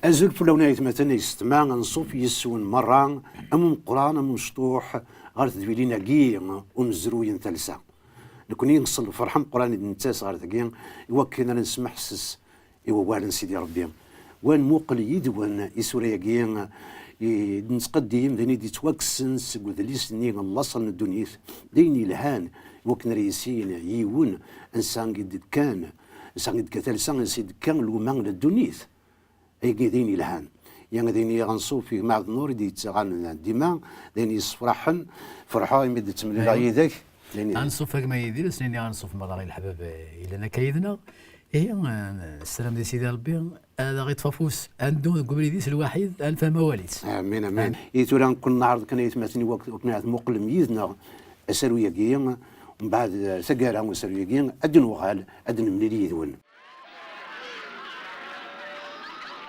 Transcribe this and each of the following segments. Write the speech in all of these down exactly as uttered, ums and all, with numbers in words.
Azul fell-awen ay atmaten ay yessetma, anṣuf yes-wen merra, am umeqqran am umecṭuḥ, ɣer tedwilin-agi umezruy n talsa. Nekni nṣel lferḥ ameqqran i d-nettas ɣer dagi, i wakken ara nesmeḥses i wawal n Sidi Ṛebbi. Wa nmuqel yid-wen isura-agi i d-nettqeddim, d ayen i d-yettwakksen seg udlis-nni n laṣel n ddunit, d ayen yelhan i wakken ara yissin yiwen ansa i d-kkan, ansa i d-tekka talsa, ansa i d-tekka luma n ddunit. Ayagi d ayen yelhan. Ya d ayen i anṣuf i Gma Ɛebd Nnur i d-yettɣanen dima, d ayen yessefraḥen. Ferḥeɣ imi d-ttemlaleɣ yid-k. D ayen yelhan. Anṣuf a gma Yidir, ad s-nini anṣuf merra i leḥbab, eh, yellan akka yid-neɣ. Ihi, eh, nessaram di Sidi Ṛebbi ad aɣ-iṭṭef afus, ad neddu deg ubrid-is lwaḥid, ad nefhem awal-is. Amin, amin. Amin. I tura nekkni neɛreḍ kan aytmaten i wak-, wakken ad tmuqlem yid-neɣ asaru-agi, mbeɛd, eh, taggara n usaru-agi, ad d-nuɣal, ad d-nemlil yid-wen.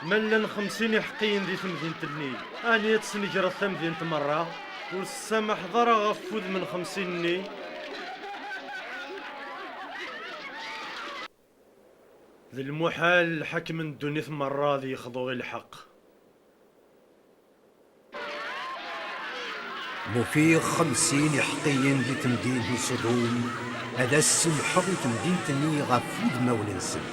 Ma llan xemsin iḥeqqiyen di temdint-nni, ɛni ad tesnegreḍ tamdint merra? Ur tessamaḥeḍ ara ɣef wudem n xemsin-nni? D lmuḥal lḥakem n ddunit merra ad yexḍu i lḥeqq. Ma ufiɣ xemsin iḥeqqiyen di temdint n Ṣudum, ad as-semḥeɣ i temdint-nni ɣef wudmawen-nsen.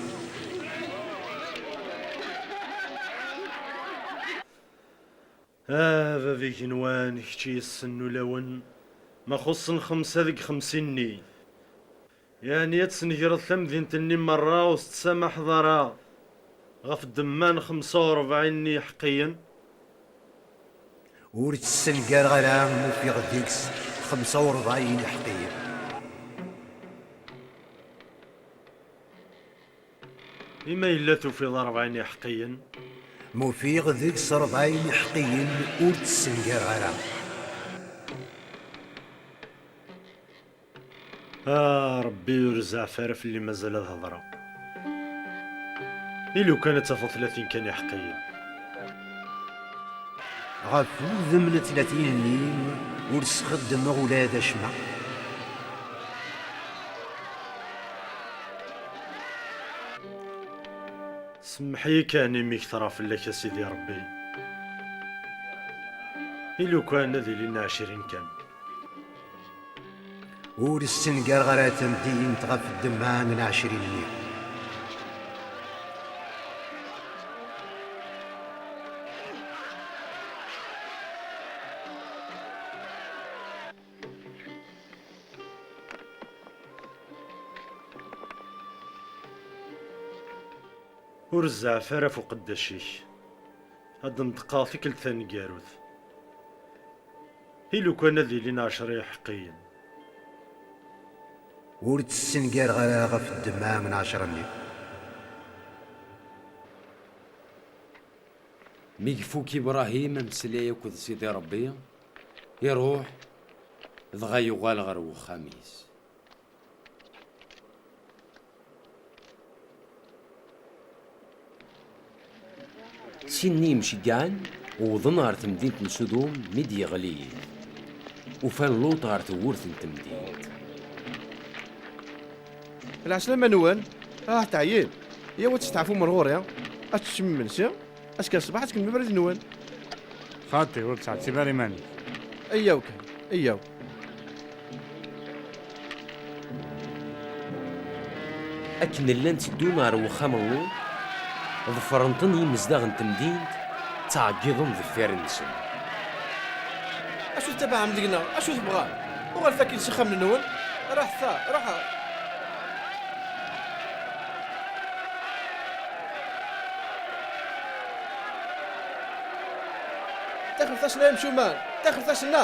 Ah, bab igenwan, kečč yessen ulawen, ma xuṣṣen xemsa deg xemsin-nni. Yeɛni ad tesnegreḍ tamdint-nni merra ur s-tessamaḥeḍ ara ɣef ddemma n xemsa u rebɛin n yiḥeqqiyen? Ur tt-ssengareɣ ara ma ufiɣ deg-s xemsa u rebɛin iḥeqqiyen. I ma yella tufiḍ rebɛin iḥeqqiyen? Ma ufiɣ deg-s rebɛin iḥeqqiyen, ur tt-ssengareɣ ara. Ah, Ṛebbi ur zeɛɛef ara fell-i, mazal ad hedṛeɣ. I lukan ad tafeḍ tlatin kan iḥeqqiyen. Ɣef wudem n tlatin-nni ur sxeddmeɣ ula d acemma. Semmeḥ-iyi kan imi ketreɣ fell-ak, a Sidi Ṛebbi. I lukan ad ilin ɛecrin kan. Ur ssengareɣ ara tamdint ɣef ddemma n ɛecrin-nni. Ur zeɛɛef ara ɣef uqeddac-ik. Ad d-neṭqeɣ tikkelt taneggarut. I lukan ad ilin ɛecra iḥeqqiyen. Ur tt-ssengareɣ ara ɣef ddemma n ɛecra-nni. Mi ifuk Ibṛahim ameslay akked Sidi Ṛebbi, iṛuḥ, dɣa yuɣal ɣer wexxam-is. Sin-nni yemceggɛen wwḍen ɣer temdint n Sudum mi d-yeɣli yiḍ. Ufan Luṭ ɣer tewwurt n temdint. Lɛeslama-nwen, ah, teɛyim. Yaw ad testeɛfum ar ɣur-i, ad teččem imensi, azekka ṣṣbeḥ ad tkemmlem abrid-nwen. Xaṭi, ur ttɛettib ara iman-ik. Eyyaw kan, eyyaw. Akken llan tteddun ɣer wexxam n Luṭ, ḍefren-ten yimezdaɣ n temdint, ttɛeggiḍen deffir-nsen. Acu tettabaɛem deg-neɣ? Acu tebɣam? Uɣalet akkin s ixxamen-nwen. Ruḥet, ruḥet. Taxret-asen ay imcumen, taxret-asen-a.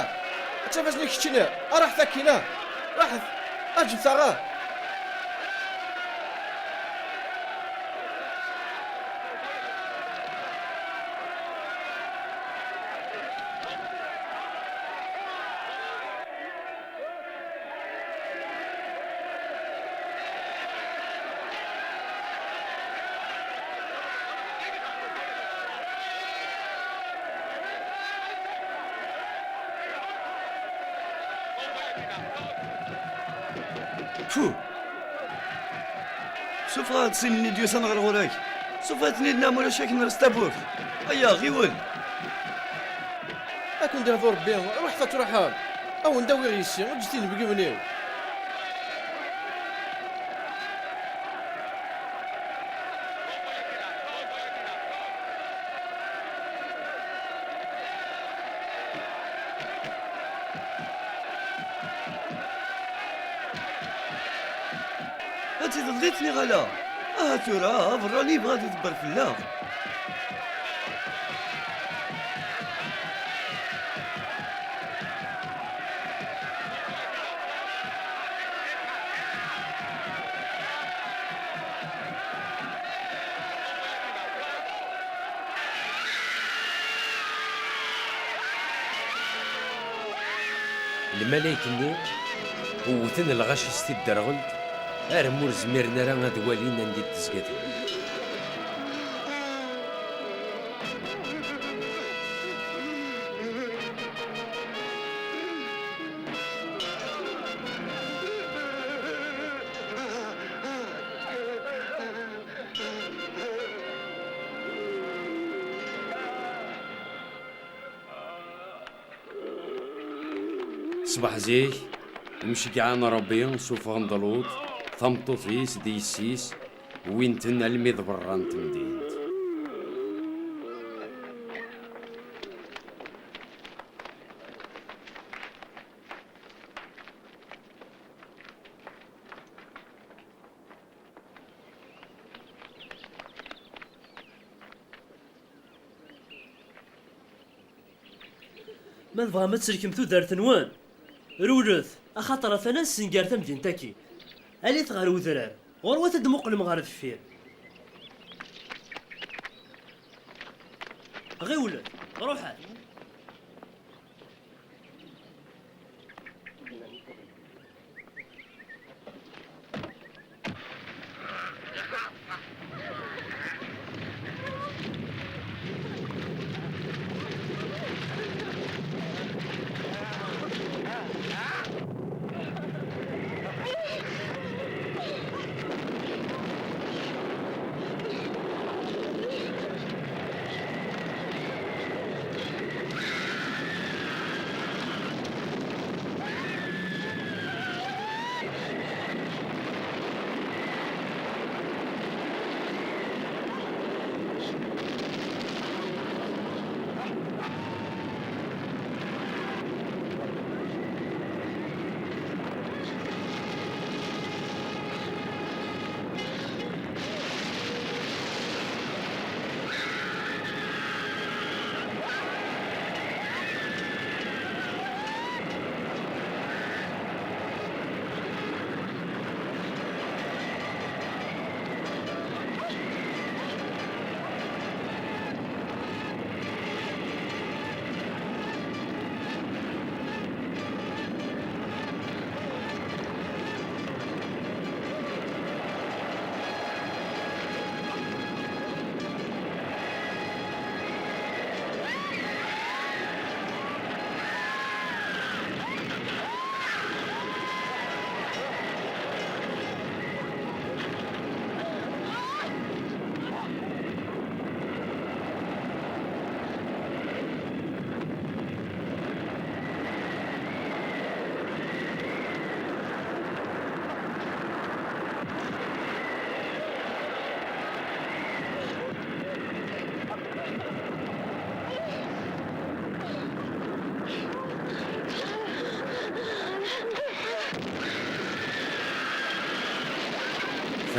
Ad tafas-nni keččini. Ruḥet akkin-a. Ruḥet. Aǧebet-aɣ-a. Tfu! Sufeɣ-aɣ-d sin-nni d-yusan ɣer ɣur-k. Sufeɣ-iten-id neɣ ma ulac akken err s tawwurt. Aya, ɣiwel! Ad ken-d-ihdu Rebbi, ruḥet ad truḥem! A wen-d-awiɣ yessi, eǧǧet inebgiwen-iw! Ad tt-id-telliḍ neɣ ala? Aha tura, aberrani yebɣa ad idebber fell-aɣ. Lmalayek-nni wwten lɣaci s tidderɣelt, armi ur zmiren ara ad walin anda i d-tezga tewwurt. Ṣbeḥ zik, imceggɛen n Ṛebbi suffɣen-d Luṭ, tameṭṭut-is d yessi-s, wwin-ten almi d berra n temdint. Ma tebɣam ad tselkem tudert-nwen, rewlet, axaṭer atan ad nessenger tamdint-agi. Alit ɣer udrar, ɣurwat ad d-muqlem ɣer deffir. Ɣiwlet, ruḥet!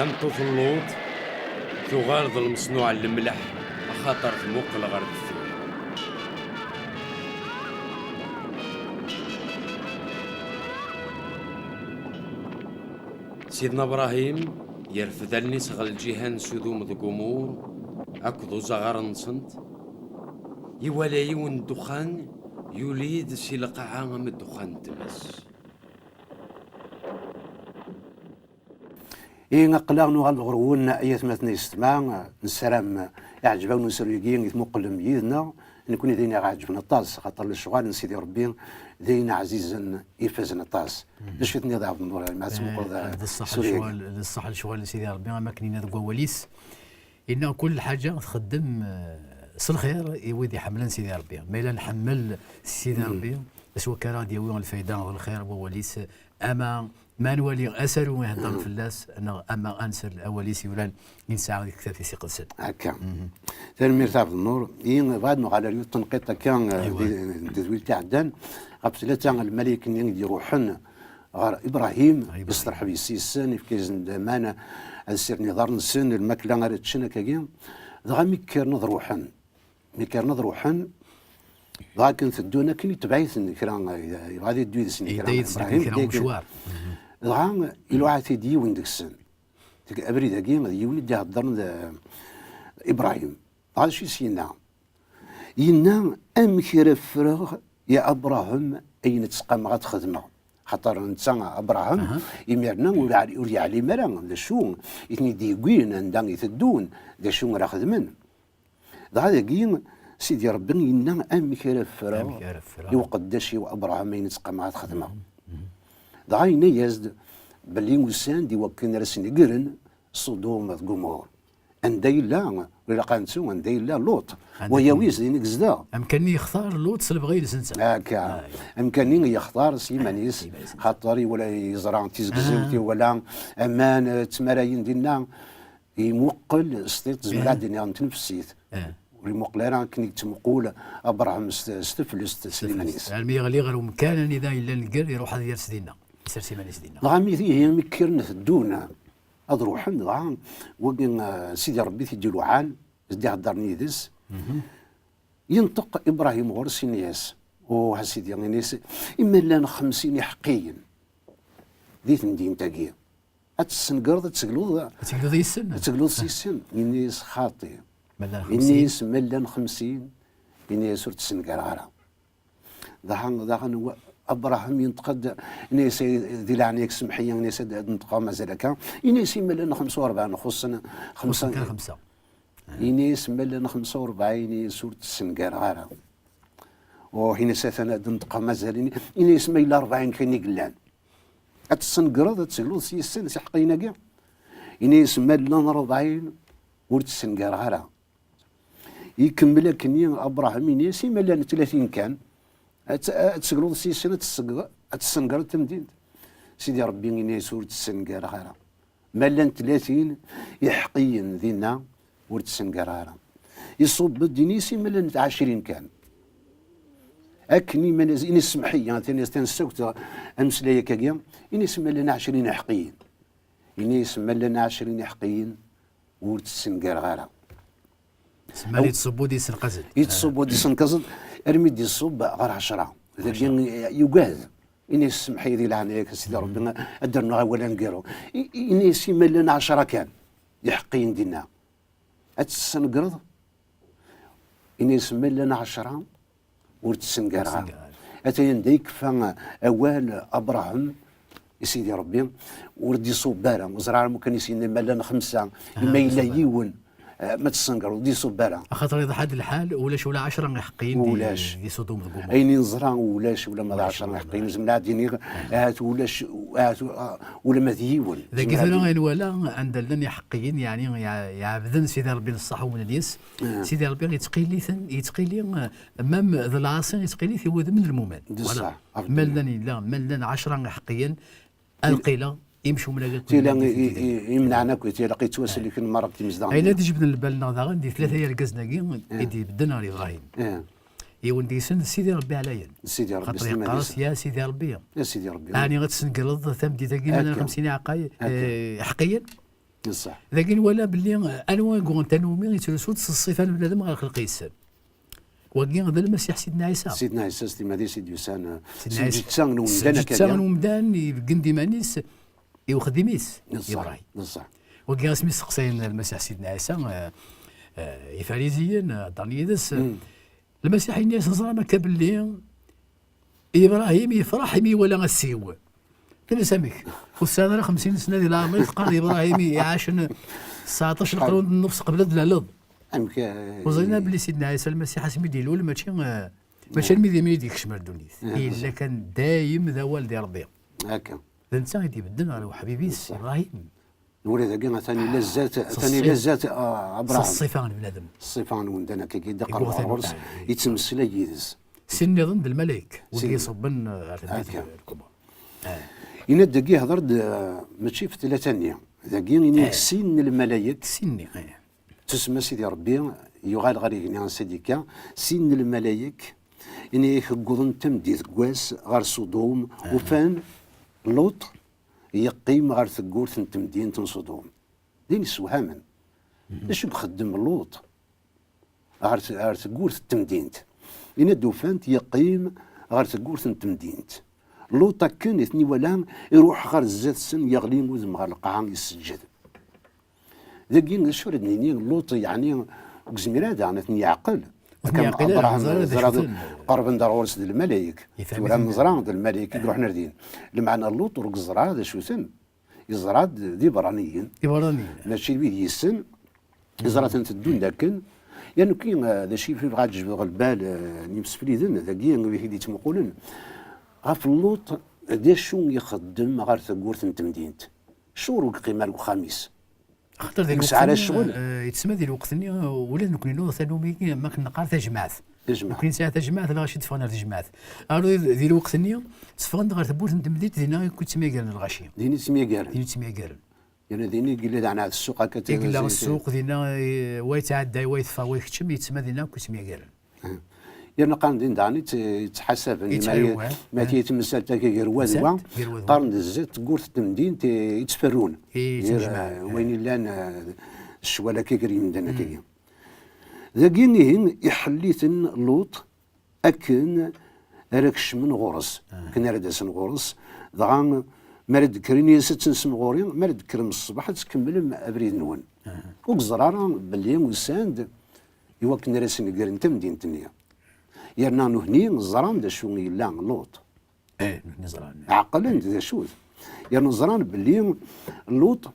Tameṭṭut n Luṭ tuɣal d lmeṣnuɛ n lemleḥ, axaṭer tmuqel ɣer deffir. Sidna Bṛahim yerfed allen-is ɣer lǧiha n Sudum d Gumur akked uzaɣar-nsent, iwala yiwen n ddexxan yuli-d si lqaɛa am ddexxan n tmes. I aql-aɣ nuɣal ɣer-wen, ay atmaten yessetma, nessaram iɛǧeb-awen usaru-agi i tmuqlem yid-neɣ. Nekkni d ayen i ɣ-ɛeǧben aṭas, xaṭer lecɣal n Sidi Ṛebbi d ayen ɛzizen ifazen aṭas. D acu i tenniḍ a Ɛebd Nnur, ma ad tmuqleḍ, eh, d ṣṣeḥ lecɣal, d ṣṣeḥ lecɣal n Sidi Ṛebbi, am akken yenna deg wawal-is. Yenna kul lḥaǧa txeddem, eh, s lxir i wid iḥemmlen Sidi Ṛebbi. Ma yella nḥemmel Sidi Ṛebbi, s wakka ara ɣ-d-yawi lfayda d lxir n wawal-is, ama ma nwali asaru iheddren fell-as, neɣ ama ad nsel awal-is yuran i nesɛa di tektabt-is iqedsen. Akka. Tanemmirt a Ɛebdennur. I bɣa ad nuɣal ar yiwet tenqiḍt akka, eh, di tedwilt iɛeddan, ɣef tlata n lmalayek-nni i d-iruḥen ɣer Ibrahim, isterḥeb yes-sen, ifka-yasen-d aman ad ssiren iḍarren-nsen, lmakla ara ččen, akkagi. Dɣa mi kkren ad ruḥen, mi kkren ad ruḥen, dɣa akken teddun, akken itbeɛ-iten kra, yebɣa ad iddu yid-sen kra Ibrahim. Dɣa iluɛa-t-id yiwen deg-sen. Abrid-agi d yiwen i d-iheddren d Ibrahim. Dɣa d acu i s-yenna? Yenna: "Amek ara ffreɣ, ya Abraham, ayen ttqameɣ ad t-xedmeɣ?" Xaṭer netta Abraham, imir-nni ur yeɛli-, ur yeɛlim ara d acu i ten-id-yewwin, anda i teddun, d acu ara xedmen. Dɣa dagi, Sidi Ṛebbi yenna: "Amek ara ffreɣ i uqeddac-iw Abraham ayen ttqameɣ ad t-xedmeɣ?" Dɣa yenna-yas-d belli usan-d i wakken ara sen-gren Ṣudum d Gumur. Anda yella, ur ilaq ad nettu, anda yella Luṭ, wa yawi-s din i yezdeɣ. Amkan-nni yextar Luṭ s lebɣi-ines netta. Akka. Amkan-nni yextar s yiman-is, xaṭer iwala, yeẓra tizegzewt, iwala aman, eh, ttmarayen dinna, imuqel s tiṭ, zemreɣ ad d-iniɣ n tnefsit. Ur imuqel ara akken i yettmuqul Abraham s, s teflest, s liman-is. Armi yeɣli ɣer umkan anida yella lger, iruḥ ad yers dinna. Isers iman-is dinna. Dɣa mi tihi, mi kkren teddun ad ruḥen, dɣa wagi, eh, Sidi Ṛebbi t-id-iluɛan, d-iheddren yid-s. Yenṭeq Ibrahim ɣur-s, ini-as: "Uh, a Sidi," ini-as, "ima llan xemsin iḥeqqiyen di temdint-agi, ad tessengreḍ, ad tegluḍ, ad tegluḍ yes-sen, ad tegluḍ s yes-sen?" Ini-as: "Xaṭi." Ma llan xemsin? Ini-as: "Ma llan xemsin," ini-as, "ur tt-ssengareɣ ara." Daɣen, daɣen wa-, Abraham yenṭeq-d, ini-as: "Di leɛnaya-k, semmeḥ-iyi," ini-as, "ad, ad neṭqeɣ mazal akka." Ini-as: "Ima llan xemsa u rebɛin, xuṣṣen xemsa." Xuṣṣen kan xemsa. Ini-as: "Ma llan xemsa u rebɛin," ini-as, "ur tt-ssengareɣ ara." Uh, ini-as: "Atan ad neṭqeɣ mazal." Ini-, ini-as: "Ma yella rebɛin kan i yellan, ad tessengreḍ, ad tegluḍ s yes-sen, s iḥeqqiyen-agi?" Ini-as: "Ma llan rebɛin, ur tt-ssengareɣ ara." Ikemmel akkenni Abraham, ini-as: "Ima llan tlatin kan, ad t-, ad tegluḍ s yes-sen, ad tesseg-, ad tessengreḍ tamdint?" Sidi Ṛebbi ini-as: "Ur tt-ssengareɣ ara. Ma llan tlatin iḥeqqiyen dinna, ur tt-ssengareɣ ara." Iṣubb-d, ini-as: "Ima llan ɛecrin kan." Akken iman-is, ini-as: "Semmeḥ-iyi, atan-as tansawt ameslay-akkagi." Ini-as: "Ma llan ɛecrin iḥeqqiyen." Ini-as: "Ma llan ɛecrin iḥeqqiyen, ur tt-ssengareɣ ara." Semman yettṣubbu-d yessenqaẓ-d. Yettṣubbu-d yessenqaẓ-d armi d-iṣubb ɣer ɛecra. Dagi yugad. Ini-as: "Semmeḥ-iyi di leɛnaya-k, a Sidi Ṛebbi, ad d-rnuɣ awal aneggaru." I-, i-, ini-as: "Ima llan ɛecra kan iḥeqqiyen dinna, ad tt-tesnegreḍ?" Ini-as: "Ma llan ɛecra, ur tt-ssengareɣ ara." Atan anda yekfa awal Abraham i Sidi Ṛebbi, ur d-iṣubb ara. Ur ẓriɣ ara mukan i s-yenna: "Ma llan xemsa, ima yella yiwen, eh, ma tessengareḍ." Ur d-iṣubb ara. Axaṭer iḍḥa-d lḥal, ulac ula ɛecra iḥeqqiyen di, di Ṣudum d Gumur. Ayen i neẓra, ulac ula ma d ɛecra iḥeqqiyen. Zemreɣ ad d-iniɣ, ahat ulac, ahat, ah, ula ma d yiwen. Dagi tura ayen nwala, anda llan iḥeqqiyen, yeɛni, yeɛ-, iɛebden Sidi Ṛebbi n ṣṣeḥ umnen yes, Sidi Ṛebbi yettqili-ten, yettqili, eh, Même d lɛaṣi yettqili-t i wudem n lmumen. D ṣṣeḥ. Ma llan yella, ma llan ɛecra iḥeqqiyen, ad qqileɣ, imcumen-agi qqlen. Tila i, i, imnaɛen akk, tila yettwasellken merra deg timezdaɣ. Ayen ad d-jebden lbal-nneɣ daɣen, di tlata yergazen-agi i d-ibedden ɣer Ibṛahim. Yiwen deg-sen d Sidi Ṛebbi ɛlayen. D Sidi Ṛebbi, xaṭer yeqqar-as: "Ya Sidi Ṛebbi." Ya Sidi Ṛebbi. Ɛni ad tesnegreḍ tamdint-agi ma llan xemsin iɛeqqa-, eh, iḥeqqiyen? D ṣṣeḥ. Dagi nwala belli, eh, anwa i yuɣen tanumi yettrusu-d s ṣṣifa n bnadem ɣer lxelq-is. Wagi d Lmasiḥ Sidna Ɛisa. Sidna Ɛisa s timmad-is i d-yusan, eh, s lǧetta n umdan akka. S lǧetta n umdan, ibeggen-d iman-is i uxeddim-is, Ibṛahim. D ṣṣeḥ. Wagi asmi steqsayen Lmasiḥ Sidna Ɛisa, eh, eh, Ifariziyen, eh, heddren yid-s, eh, Lmasiḥ yenna-yasen: "Teẓram akka belli Ibṛahim yefreḥ imi iwala ass-iw." Tenna-as: "Amek? Ur tesɛiḍ ara xemsin sna di leɛmer-ik, teqqareḍ Ibṛahim iɛacen sɛeṭṭac n leqrun d nnefs qbel ad d-tlaleḍ?" Amek, eh, ur ẓrin ara belli Sidna Ɛisa Lmasiḥ asmi d-ilul, mačči, eh, mačči almi d imi i d-yekcem ar ddunit. Yella kan dayem d awal di Ṛebbi. Akka. D netta i d-ibedden ɣer uḥbib-is Ibṛahim. Ula dagi atan illa zdat, atan illa zdat, ah, Abraham. S ṣṣifa n bnadem. Ṣṣifa n wemdan akkagi, d aqerru ɣur-s, yettmeslay yid-s. Sin nniḍen d lmalayek, wid iṣubben, eh, ɣer tmurt n lkubra. Yenna-d dagi, yehder-d, eh, mačči ɣef tlata-nni. Dagi, ini-ak sin n lmalayek. Sin-nni, eh. Tusma Sidi Ṛebbi, yuɣal ɣer igenni ansa d-yekka, sin n lmalayek, ini-ak, wwḍen tameddit n wass ɣer Ṣudum, ufan Luṭ yeqqim ɣer tewwurt n temdint n Ṣudum. Din issewhamen. D acu i ixeddem Luṭ ɣer t-, ɣer tewwurt n temdint? Ini-d ufan-t yeqqim ɣer tewwurt n temdint. Luṭ akken i ten-iwala, iruḥ ɣer zdat-sen, yeɣli udem ɣer lqaɛa, yesseǧǧed. Dagi, d acu ara d-nini, Luṭ, yeɛni, ur yezmir ara daɣen ad ten-yeɛqel. Ur ten-yeɛqil ara, Abraham, ẓer d acu-ten. Qerben-d ar ɣur-s d lmalayek. Tura neẓra d lmalayek i iruḥen ar din. Lmeɛna Luṭ ur yeẓra d acu-ten. Yeẓra-d d iberraniyen. Iberraniyen. Mačči d wid yessen. Yeẓra-ten teddun-d akken. Ya nekki, eh, d acu i bɣiɣ ad jebdeɣ lbal, eh, n yimsefliden, dagi, wid i d-yettmuqulen. Ɣef Luṭ, d acu i ixeddem ɣer tewwurt n temdint? Acuɣer ur yeqqim ara deg uxxam-is? Axaṭer di lweqt-nni, eh, yettma di lweqt-nni, eh, ula d nekkni nuɣ tanumi, mi akken neqqar tajmaɛt. Tajmaɛt. Nekkni nesɛa tajmaɛt, lɣaci d-ffɣen ar tejmaɛt. Alors, di, di lweqt-nni, tteffɣen-d ɣer tewwurt n temdint, dinna i ttemyagaren lɣaci. Din i ttemyagaren. Din i ttemyagaren. Yerna din i yella daɣen ssuq akka. I yella ssuq, dinna, eh, wa yettɛedday, wa yeffeɣ, wa ikeččem, yettma dinna akk i ttemyagaren. Yerna qqaren din daɣen i tt-, yettḥasaben, ma, ma tga temsalt akka gar wa d wa, qqaren-d zdat tewwurt n temdint, eh, i ttferrun. I ttejmaɛen, eh, wayen illan, eh, ccwal akka gar yimdanen akkagi. Dagi ihi iḥell-iten Luṭ akken ara kecmen ɣur-s, akken ara d-asen ɣur-s, dɣa mi ara d-kkren, ini-as ad tensem ɣur-i, mi ara d-tekkrem ṣṣbeḥ ad tkemmlem abrid-nwen. Ur yeẓri ara belli usan-d i wakken ara sen-gren tamdint-nni. Yerna nutni ẓran d acu yella Luṭ. Eh, nutni ẓran. Ɛeqlen-d d acu-t. Yerna ẓran belli Luṭ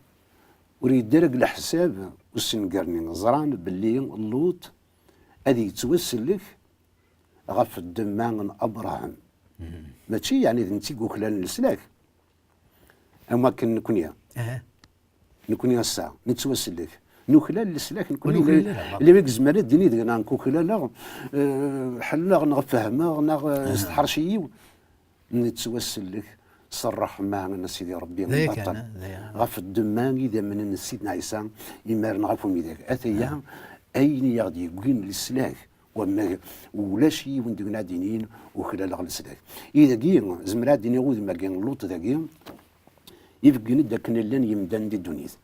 ur yeddi ara deg leḥsab usenger-nni. Ẓran belli Luṭ ad yettwasellek ɣef ddemma n Abṛaham. Mačči yeɛni d netta i yuklalen leslak. Am wakken nekni. Nekni ass-a, nettwasellek. Nuklal leslak nekni. Ur nuklal ara, illa win yezmer ad d-yini deg-neɣ nekk uklaleɣ, eh, ḥelleɣ neɣ fehmeɣ neɣ, eh, s tḥerci-iw. Nettwasellek s ṛṛeḥma n Sidi Ṛebbi, d aya kan, baṭel, d aya. Ɣef ddemma n idammen n Sidna Ɛisa, imaren ɣef umidag. Ataya ayen i aɣ-d-yewwin leslak. Wamma ulac yiwen deg-neɣ ad d-yinin uklaleɣ leslak. I dagi, zemreɣ ad d-iniɣ udem-agi n Luṭ dagi, ibeggen-d akken llan yimdanen di ddunit.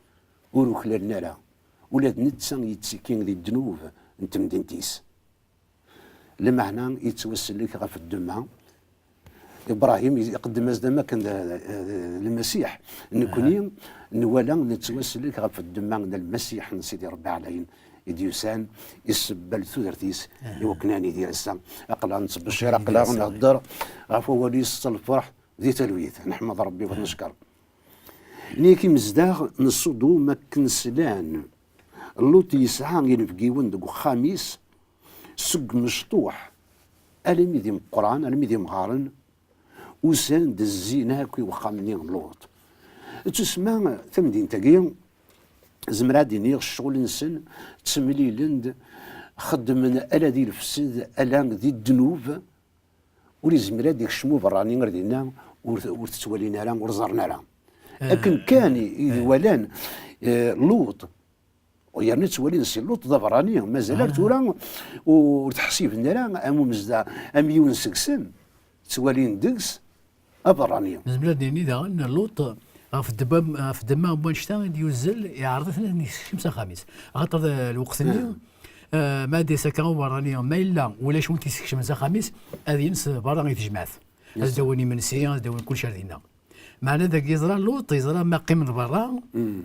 Ur uklalen ara. Ula d netta yettekki di ddnub n temdint-is. Lameɛna yettwasellek ɣef ddemma. Ibrahim iqeddem-as-d am akken d, d, d Lmasiḥ. Nekni nwala nettwasellek ɣef ddemma n Lmasiḥ n Sidi Ṛebbi Ɛlayen i d-yusan, isebbel tudert-is i wakken ad nidir ass-a. Aql-aɣ nettbecciṛ, aql-aɣ nheddeṛ ɣef wawal-is s lferḥ di talwit. Neḥmed Ṛebbi u neckeṛ. Nnig imezdaɣ n Ṣudum akken slan, Luṭ yesɛa inebgiwen deg uxxam-is, seg umecṭuḥ almi d imeqqran, almi d imɣaren, usan-d zzin akk i uxxam-nni n Luṭ. Tusma tamdint-agi, zemreɣ ad d-iniɣ ccɣel-nsen, ttemlilen-d, xeddmen ala di lefsed, ala di ddnub, ur yezmir ad d-ikcem uberrani ar dinna, ur, ur t-ttwalin ara, ur ẓerren ara. Akken kan i, i walan, eh, Luṭ, yerna ttwalin si Luṭ d aberrani, mazal ar tura ur t-ḥsiben ara am umezda-, am yiwen seg-sen, ttwalin deg-s aberrani. Nezmer ad d-nini daɣen Luṭ ɣef ddemma, ɣef ddemma n wannect-a i d-yuzzel, iɛreḍ-iten ad ten-yessekcem s axxam-is. Axaṭer, eh, lweqt-nni, eh, ma ad d-yas akka uberrani, ma yella ulac win t-yessekcmen s axxam-is, ad yens berra i tejmaɛt. Ad d-awin imensi, ad d-awin kullec ar dinna. Meɛna dagi yeẓra Luṭ, yeẓra ma qqimen berra,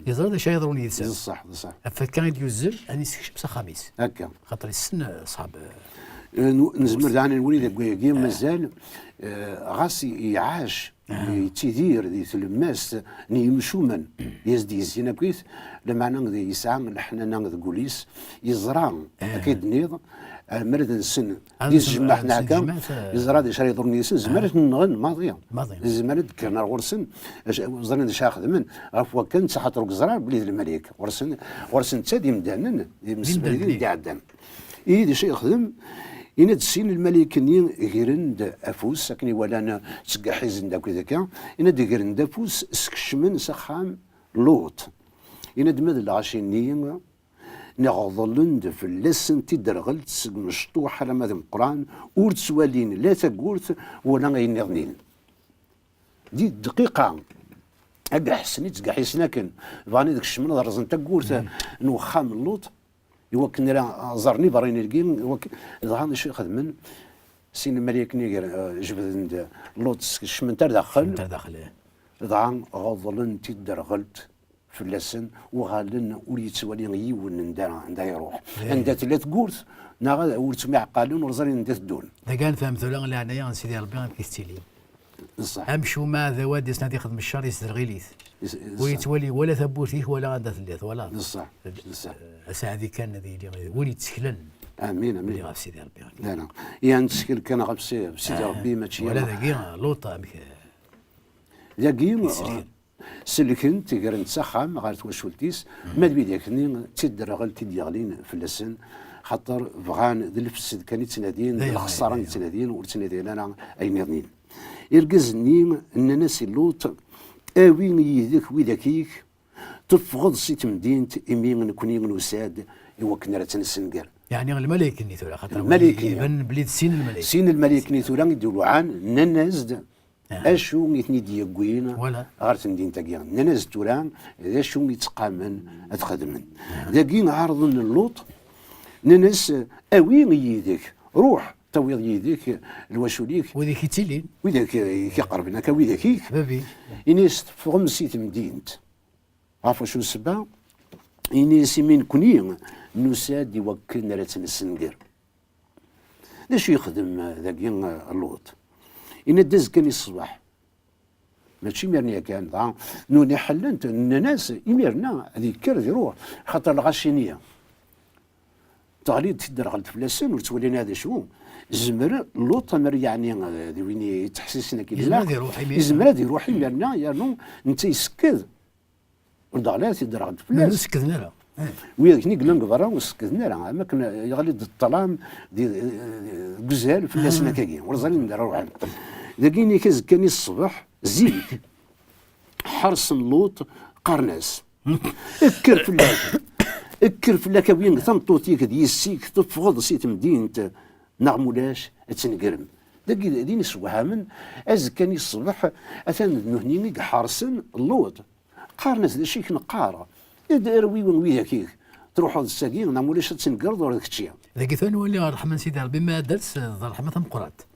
yeẓra d acu ara yeḍrun yid-sen. D ṣṣeḥ, d ṣṣeḥ. Ɣef wakka i d-yuzzel, ad yessekcem s axxam-is. Akka. Xaṭer yessen, eh, ṣṣab, eh, Eh, nu-, nezmer daɣen ad nwali deg wayagi, mazal, eh, ɣas i-, iɛac, yettidir di tlemmast n yimcumen, i as-d-yezzin akkit, lameɛna d-, yesɛa leḥnana deg wul-is, yeẓra, akka i d-tenniḍ, Amer ad nsen di tejmaɛt n ɛekka, yeẓra d acu ara yeḍrun yis-sen, zemren ad ten-nɣen maḍi. Zemren ad d-kkren ar ɣur-sen, ẓran d acu ara xedmen. Ɣef wakka, netta xaṭer ur yeẓra belli d lmalik. Ɣur-sen, ɣur-sen netta d imdanen, d imsefriden d iɛeddan. Ihi d acu yexdem? Yenna-d sin lmalik-nni gren-d afus, akken i walan ttgaḥizen-d akked akka, yenna-d gren-d afus, skecmen s axxam Luṭ. Yenna-d ma d lɣaci-nni, neɣ ḍellen-d fell-asen tiderɣelt seg umecṭuḥ alamma d ameqqran, ur ttwalin la tawwurt wala ayen nniḍen. Di dqiqa, ad ḥessen i ttgaḥisen akken, bɣan ad kecmen ad rẓen tawwurt n uxxam n Luṭ, i wakken ara ẓren iberraniyen-agi, i wakken, dɣa d acu i xedmen? Sin lmalayen-agi, eh, jebden-d Luṭ, skecmen-t ar daxel. Skecmen-t ar daxel, eh. Dɣa ɣeḍlen tiderɣelt fell-asen, uɣalen ur yettwali yiwen anda, anda iruḥ. Eh. Anda tella tewwurt, neɣ ur ttemɛeqqalen, ur ẓrin anda teddun. Dagi ad nefhem tura leɛnaya n Sidi Ṛebbi amek i tettili. Ṣṣeḥ. Amcum aɛdaw ad d-yesnad ixdem ccer, yesderɣil-it. Is-, ur ṣṣeḥ. Yettwali wala tawwurt-ik wala anda telliḍ, twalaḍ. Ṣṣeḥ. Ṣṣeḥ. Asaɛdi kan ad yili win yetteklen. Amin, amin. Ɣef Sidi Ṛebbi. La, la. Yan ttkel kan ɣef Si-, Sidi Ṛebbi, mačči wala ala. Dagi, Luṭ, amek, dagi, selken-t, gren-t s axxam ɣer twacult-is, ma d widak-nni d tiderɣelt i d-yeɣlin fell-asen, xaṭer bɣan d lefsed kan i ttnadin, d lexṣara i ttnadin, ur ttnadin ara ayen nniḍen. Irgazen-nni nnan-as i Luṭ: "Awi yid-k widak-ik, teffɣeḍ si temdint, imi nekni nusa-d i wakken ara tt-nessenger." Yeɛni lmalayek-nni tura, xaṭer lmalayek-nni. Iban belli d sin lmalayek. Sin lmalayek-nni tura i d-iluɛan, nnan-as-d: "Acu i ten-id-yewwin ɣer temdint-agi?" Nnan-as tura d acu i ttqamen ad xedmen. Dagi ɛerḍen Luṭ, nnan-as: "Awi yid-k, ruḥ, tawiḍ yid-k lwacul-ik." Widak i ttilin. Widak i k-iqerben akka, widak-ik. Ini-as teffɣem si temdint. Ɣef wacu ssebba? Ini-as imi nekni nusa-d i wakken ara tt-nessenger. D acu yexdem, eh, dagi, eh, Luṭ? Yenna-d azekka-nni ṣṣbeḥ. Mačči imir-nni yakan, dɣa nuni ḥellen-t, nnan-as imir-nni ad yekker ad iruḥ, xaṭer lɣaci-nni teɣli-d tiderɣelt fell-asen, ur ttwalin ara d acu. Zemer Luṭ, amer yeɛni, eh, d win yettḥessisen akken ilaq, yezmer ad iruḥ imir-nni, yernu netta yesekked. Ur d-ɣli ara tiderɣelt fell-as. Ur sekkden ara. Widak-nni yellan deg berra ur sekkden ara, am akken yeɣli-d ṭṭlam di, deg uzal fell-asen akkagi, ur ẓrin ara ruḥen. Dagi-nni azekka-nni ṣṣbeḥ, zik, ḥerṣen Luṭ, qqaren-as: "Kker fell-ak, kker fell-ak, awi tameṭṭut-ik d yessi-k, teffɣeḍ si temdint, neɣ mulac ad tnegrem." Dagi din isewhamen, azekka-nni ṣṣbeḥ, atan d nutni i iḥerṣen Luṭ. Qqaren-as: "D acu i k-neqqar? Id-, irwi widak-ik, truḥeḍ d sagi, neɣ mulac ad tnegreḍ ur d kečči." Dagi tura nwali ṛṛeḥma n Sidi Ṛebbi, ma d-ters d ṛṛeḥma tameqqrant.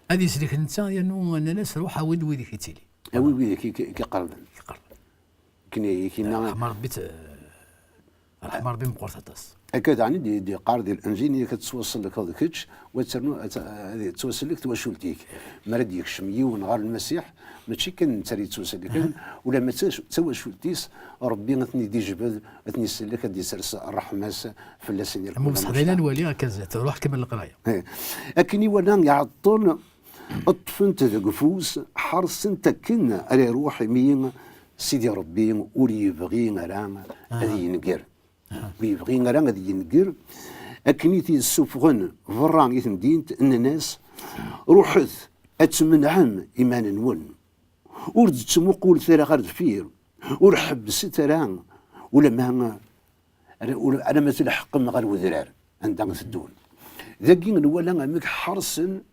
Ad yeslek netta, yernu nnan-as: "Ruḥ, awi-d widak i ttilin." Awi widak i k-, i k-iqerben. I k-iqerben. Akken i k-yenna. Ṛṛeḥma Ṛebbi t-, ṛṛeḥma Ṛebbi meqqret aṭas. Akka daɣen i d-, i d-yeqqar di Lenǧil, yak ad tettwasellkeḍ kečč, wa ternu, ad t-, ad tettwasellek twacult-ik. Mi ara d-yekcem yiwen ɣer Lmasiḥ, mačči kan netta ara yettwasellken, ulamma d tac-, d tawacult-is, Ṛebbi ad ten-id-ijbed, ad ten-isellek, ad d-isers ṛṛeḥma-s fell-asen irkul. Am uṣeḥdayna nwali akka zdat, ruḥ kemmel leqraya. Eh. Akken i wala iɛeṭṭel, ṭṭfen-t deg ufus, ḥerṣen-t akken ara iruḥ, imi Sidi Ṛebbi ur yebɣi ara ad yenger. Ur yebɣi ara ad yenger. Akken i t-yessuffɣen berra i temdint, nnan-as: "Ruḥet, ad tmenɛem iman-nwen. Ur d-ttmuqulet ara ɣer deffir. Ur ḥebbset ara ulamma, ur, alamma tleḥqem ɣer wedrar anda teddun." Dagi nwala amek ḥerṣen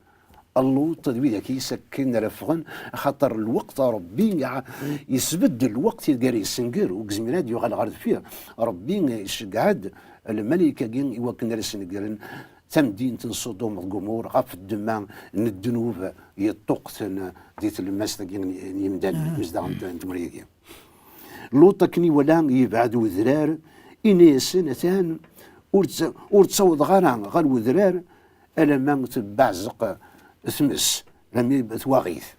Luṭ d widak-is akken ara ffɣen, axaṭer lweqt, Ṛebbi iɛa-, yesbedd lweqt ideg ara yessenger, ur yezmir ad yuɣal ɣer deffir. Ṛebbi iceggeɛ-d lmalayek-agi i wakken ara snegren tamdint n Ṣudum d Gumur ɣef ddemma n ddnub yeṭṭuqten di tlemmast-agi n, n yimdanen, n yimezdaɣ n, n tmura-agi. Luṭ akken iwala yebɛed wedrar, ini-asen: "Atan ur tt-, ur ttawḍeɣ ara ɣer wedrar alamma tebbeɛzeq tmes, alammi twaɣit."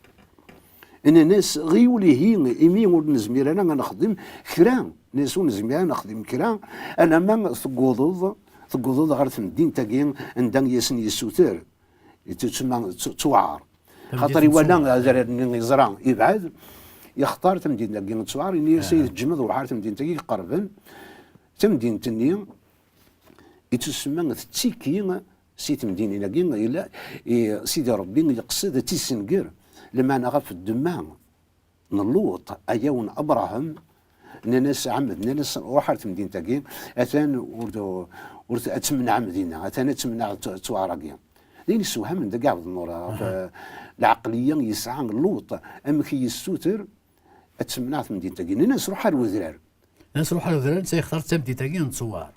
Nnan-as: "Ɣiwel ihi, imi ur nezmir ara ad nexdem kra." Nnan-as: "Ur nezmir ara ad nexdem kra alamma tewwḍeḍ, tewwḍeḍ ɣer temdint-agi anda i asen-yessuter, yettsemma ttu-, ttuɛer. Xaṭer iwala adrar-nni yeẓra yebɛed, yextar tamdint-agi n ttuɛer, ini-as ay teǧǧmeḍ wɛer tamdint-agi iqerben. Tamdint-nni ittusemma tettiki si temdinin-agi, yella, i, Sidi Ṛebbi yeqsed ad tt-issenger, lameɛna ɣef ddemma n Luṭ, ayaw n Abṛaham, nnan-as, ɛemmed, nnan-as, "Ruḥ ar temdint-agi, atan ur d-, ur d-, ad temneɛem dinna, atan ad temneɛ t-, ttwaɛer-agi." D ayen yessewhamen deg iɛebd n Ṛebbi, ɣef, eh, lɛeqliya yesɛa Luṭ, amek i yessuter ad temneɛ temdint-agi. Nnan-as, "Ruḥ ar wedrar." Nnan-as, "Ruḥ ar wedrar", netta yextar tamdint-agi n ttwaɛer.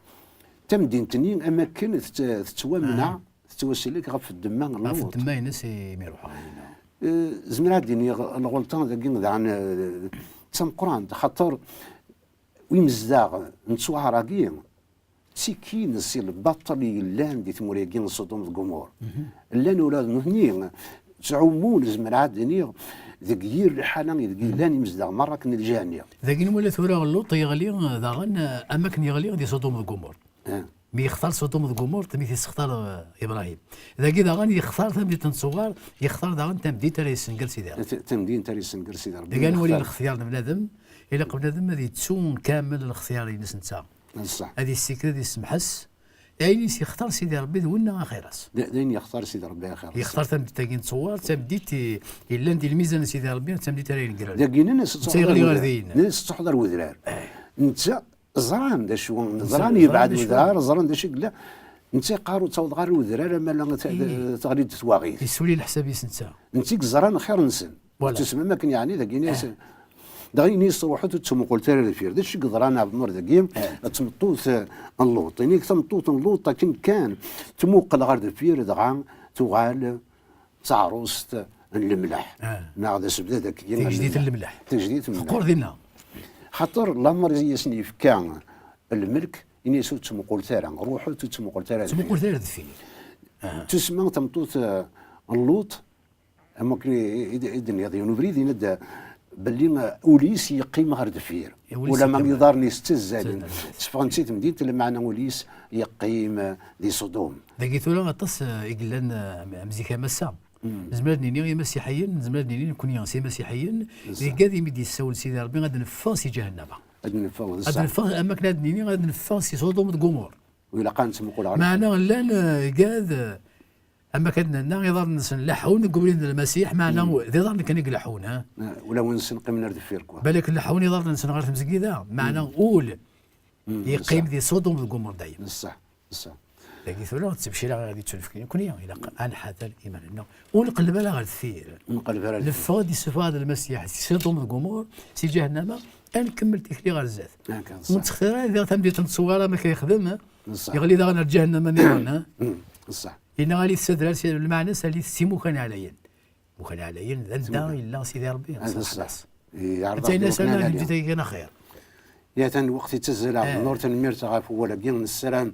Tamdint-nni, am akken tett-, tettwamneɛ, tettwasellek ɣef ddemma n Luṭ. Ɣef ddemma-ines imi ruḥeɣ dinna. Eh, zemreɣ ad d-iniɣ lɣelṭa dagi daɣen, eh, d tameqqrant, xaṭer imezdaɣ n ttwaɛer-agi ttikin si lbaṭel i yellan di tmura-agi n Ṣudum d Gumur. Llan ula d nutni ttɛumun, zemreɣ ad d-iniɣ, deg yir lḥala ideg llan imezdaɣ merra akken lǧiha-nni. Dagi nwala tura Luṭ yeɣli, eh, daɣen, eh, am akken yeɣli di Ṣudum d Gumur. Eh. Mi yextar Ṣudum d Gumur, mi t-yessextar, eh, Ibṛahim. Dagi daɣen yextar tamdint n Ttuwar, yextar daɣen tamdint ara yessenger Sidi Ṛebbi. T-, tamdint ara yessenger Sidi Ṛebbi. Dagi ad nwali lextyar n bnadem, ilaq bnadem ad yettu kamel lextyar-ines netta. D ṣṣeḥ. Ad yessikel, ad yessemḥes, ayen i s-yextar Sidi Ṛebbi d winna axir-as. D, d ayen yextar Sidi Ṛebbi axir-as. Yextar tamdint-agi n Ttuwar, d tamdint i, yellan di lmizan n Sidi Ṛebbi, d tamdint ara inegren. Dagi nnan-as ad truḥeḍ ar wedrar. Nnan-as ad truḥeḍ ar wedrar. Eh. Netta ẓran d acu, ẓran yebɛed wedrar, ẓran d acu i yella. Netta yeqqar ur ttawḍeɣ ara ar wedrar, ama la t-, teɣli-d twaɣit. Yessuli leḥsab-is netta. Netta i yeẓran xir-nsen. Voilà. Tusmem akken yeɛni dagi ini-as, dɣa ini-as, "Ruḥet ur ttmuqulet ara deffir." D acu i yeḍran ɛebd Nuṛ dagi? Eh. D tmeṭṭut, eh, n Luṭ. Ini-ak tameṭṭut n Luṭ akken kan tmuqel ɣer deffir, dɣa tuɣal d taɛrust n lemleḥ. Ah. Neɣ d asebdad akkagi n lemleḥ. Tigejdit n lemleḥ. Tigejdit n lemleḥ. Teqqur dinna. Xaṭer lamer i asen-yefka lmelk, ini-as, "Ur ttmuqulet ara, ruḥet ur ttmuqulet ara deffir." Ttmuqulet ara deffir. Ah. Tusemma tameṭṭut, eh, n Luṭ, am wakken i, i, i d-tenniḍ, yiwen ubrid, yenna-d belli, uh, ul-is yeqqim ɣer deffir. Ul-is yeqqim. Ulamma iḍarren-is ttazzalen, tteffɣen si temdint, lameɛna ul-is yeqqim, uh, di Ṣudum. Dagi tura aṭas, uh, i yellan, uh, am, am zik am ass-a. Nezmer ad nini imasiḥiyen, nezmer ad nini nekkni s imasiḥiyen, igad imi d-yessawel Sidi Ṛebbi ad neffeɣ si ǧahennama. Ad neffeɣ, d ṣṣeḥ. Ad neffeɣ, am wakken ad nini ad neffeɣ si Ṣudum d Gumur. Ur ilaq ad nettmuqul ɣer deffir. Meɛna llan, uh, igad, uh, Am akken nenna, iḍarren-nsen leḥḥun deg ubrid n Lmasiḥ, meɛna d iḍarren kan i ileḥḥun, ha? Ulawen-nsen qqimen ar deffir, quoi. Balak leḥḥun iḍarren-nsen ɣer tmezgida, meɛna ul yeqqim di Ṣudum deg Gumur dayem. Ṣṣeḥ, ṣṣeḥ. Dagi tura d ttebcira i ɣ-d-yettunefken nekkni, ilaq ad nḥader iman-nneɣ. Ur nqelleb ara ɣer deffir. Ur nqelleb ara ɣer deffir. Neffeɣ-d, issufeɣ-d Lmasiḥ si Ṣudum d Gumur, si ǧahennama, ad nkemmel tikli ɣer zdat. Ur nettxtir ara diɣ tamdint n Ttuwar am akka yexdem, ha? Yeɣli daɣen ar ǧahennama nniḍen, ha? Ṣṣeḥ. Yenna alit s adrar, s lmeɛna-s alit s imukan ɛlayen. Imukan ɛlayen, d anda yella Sidi Ṛebbi, ad ṣṣeḥ. Anta yinna-s ana ǧǧet-agi kan axir. Atan lweqt yettazzal, Ɛebd Nuṛ, tanemmirt ɣef wawal-agi, nessaram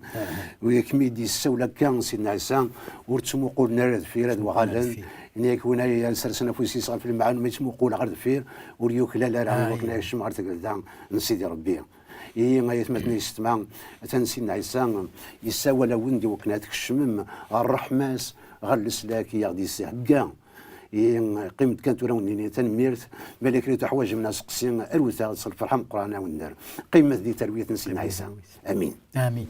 wid akken i d-yessawel akka Sidna Ɛisa, ur ttmuqulen ara deffir, ad uɣalen. Ini-ak win ay sersen afus-is ɣef lemɛun, ma yettmuqul ɣer deffir, ur yuklal ara, i wakken ad yekcem ɣer tgelda n Sidi Ṛebbi. Ihi, ay atmaten yessetma, atan Sidna Ɛisa yessawal-awen-d i wakken ad tkecmem ɣer ṛṛeḥma-s, ɣer leslak i aɣ-d-yessihegga. Ihi, qqim-d kan tura, wen-nini tanemmirt, ma yella kra i tuḥwaǧem neɣ aseqsi, arut-aɣ-d s lferḥ ameqqran, ad wen-nerr. Qqimet di talwit n Sidna Ɛisa. Amin. Amin.